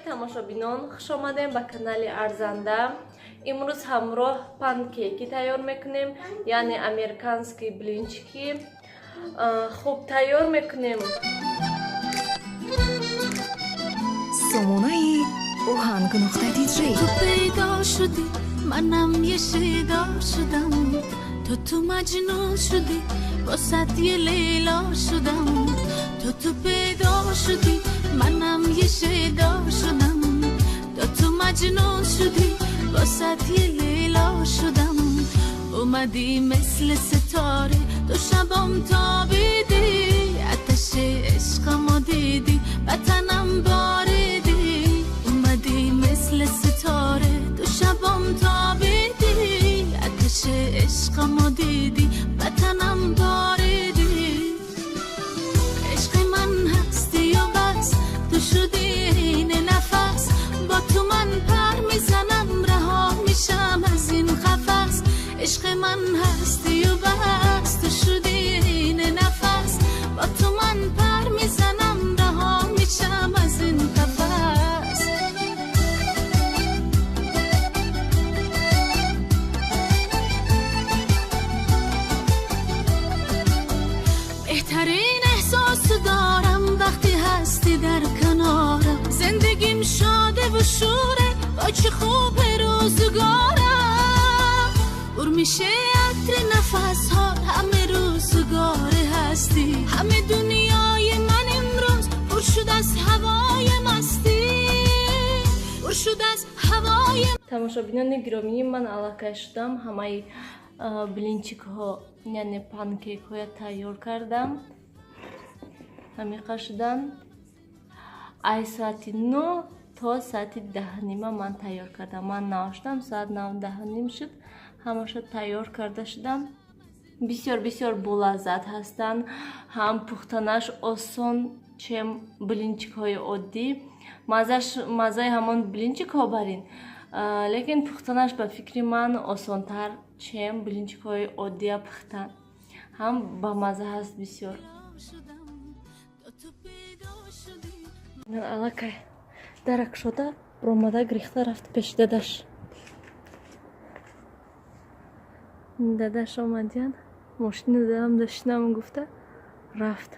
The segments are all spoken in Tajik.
Тамошобинон, хуш омадем ба канали Арзанда. Имрӯз ҳамроҳ панкейки тайёр мекунем, яъне американский блинчики. Хуб, тайёр мекунем. Сомонаи оҳанг нуқта диҷей. Ту пайдо шудӣ, манам е шайдо шудам. Ту ту маҷнун шудӣ, восат е лейло шудам. Ту ту пайдо шудӣ, манам е шайдо шудам. Ту ту маҷнун шудӣ, восат е лейло шудам. Омадӣ мисли ситора, ту шабам тобидӣ. Оташи ишқамо дидӣ, ба танам боридӣ. Омадӣ мисли ситора, ту шабам тобидӣ. Оташи ишқамо дидӣ, ба танам боридӣ. Ишқи ман ҳастию бас, ту шудӣ ин нафас. Бо ту ман пар мезанам, раҳо мешам аз ин қафас. Ишқи ман ҳастию бас, ту шудӣ ин нафас. Бо ту ман пар мезанам, раҳо мешам аз ин қафас. Беҳтарин эҳсос дорам вақте ҳастӣ дар канорам. Зиндагим шода шӯре, вой чӣ хуб рӯзгорам. Пур мише атри нафасҳо, ҳама рӯзгор ҳастӣ. Ҳама дунёи ман имрӯз пур шуд аз ҳавои мастӣ. Пур шуд аз ҳавои Тамошобинони гиромӣ, ман аллакай шудам, ҳамаи блинчикҳо, яъне панкейкҳоя тайёр кардам. Ҳамиқа шудан. Ай соати 9 то соати 10:30 ман тайёр кардам. Ман навштам, соат нав 10:30 шуд, ҳамаша тайёр карда шудам. Бисёр бисёр болаззат ҳастанд, ҳам пухтанаш осон, чем блинчикҳои оддӣ. Маззаш маззаи ҳамон блинчикҳо барин, лекин пухтанаш ба фикри ман осонтар, чем блинчикҳои оддия пухтан. Ҳам ба мазза ҳаст бисёр. Шудам, то ту пайдо шудӣ. Аллакай дарак шуда ромада гирифта рафт пеши дадаш. Дадаш омадиян, мошина дадам дошинам гуфта рафт.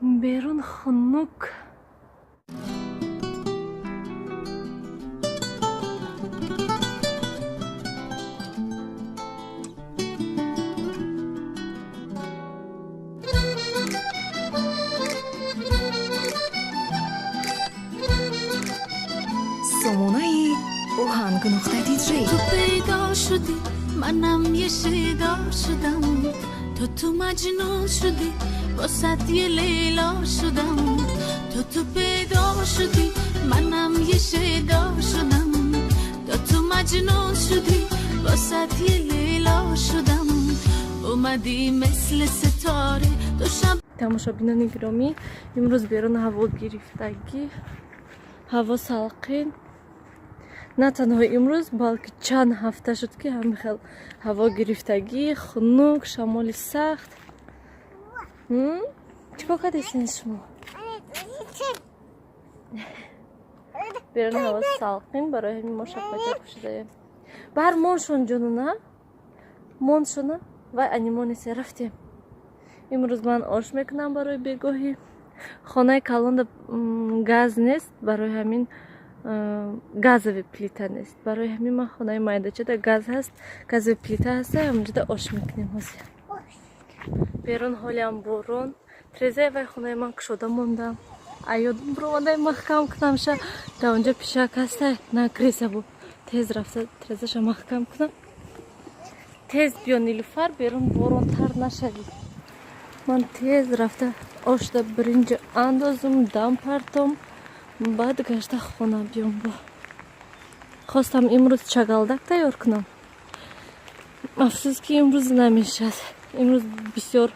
Берун хунук. Сомонаи оҳанг нуқта диҷей. Ту пайдо шудӣ, манам е шайдо шудам. Ту ту маҷнун шудӣ, восат е лейло шудам. Ту ту пайдо шудӣ, манам е шайдо шудам. Ту ту маҷнун шудӣ, восат е лейло шудам. Омадӣ мисли ситора, ту шаб Тамошобинони гиромӣ, имрӯз берун ҳаво гирифтагӣ, ҳаво салқин. На танҳо имрӯз, балки чанд ҳафта шуд, ки ҳамин хел ҳаво гирифтагӣ, хунук, шамоли сахт. Чӣ кор кардесин шумо? Берун ҳаво салқин, барои ҳамин мо шапкача пӯшидаем. Бар моншон, ҷонуна, моншона. Вай анимонесе, рафтем. Имрӯз ман ош мекунам барои бегоҳӣ. Хонаи калонда газ нест, барои ҳамин газовый плита нест. Барои ҳамин ман хонаи майдачада газ ҳаст, газовый плита ҳаста, ҳамонҷода ош мекунем ҳозир. Берун ҳолиам борон. Трезаи вай хонаи ман кушода мондам. Аёдум биромадай маҳкам кунамша, дар онҷо пишак ҳаста, накреза бу. Тез рафта трезаша маҳкам кунам. Тез биё, Нилуфар, берун боронтар нашавӣ. Ман тез рафта ошда биринҷа андозум, дам партом, баъд гашта хона биём. Бо хостам имрӯз чагалдак тайёр кунам. Афсӯс, ки имрӯз намешад. Имрӯз бисёр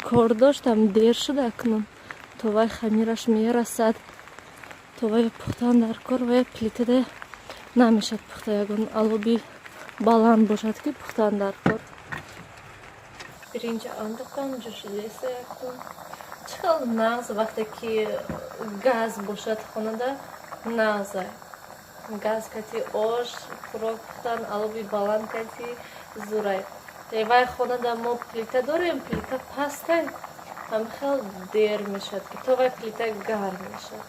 кор доштам, дер шуда кунам. То вай хамираш мерасад, то вай пухтан дар кор, вай плитада намешад пухта, ягон алоби баланд бошад, ки пухтан дар кор. Биринҷа андохтам, ҷӯшидеса якун. Чӣ хел нағз, вақте ки газ бошад хонада, нағза. Газ кати ош, хӯрок пухтан, алови баланд кати зурай. Вай хонада мо плита дорем, плита пастай, ҳам хел дер мешавад, ки то вай плита гарм мешавад,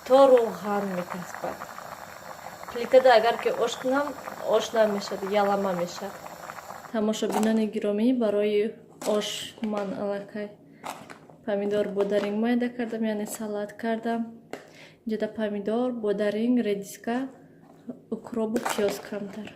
то рӯған метаспад. Плитада агар ки ош кунам, ош намешавад, ялама мешавад. Тамошобинони гиромӣ, барои ош ман аллакай помидор, бодаринг майда кардам, яъне салат кардам. Инҷода помидор, бодаринг, редиска, укробу пиёз камтар.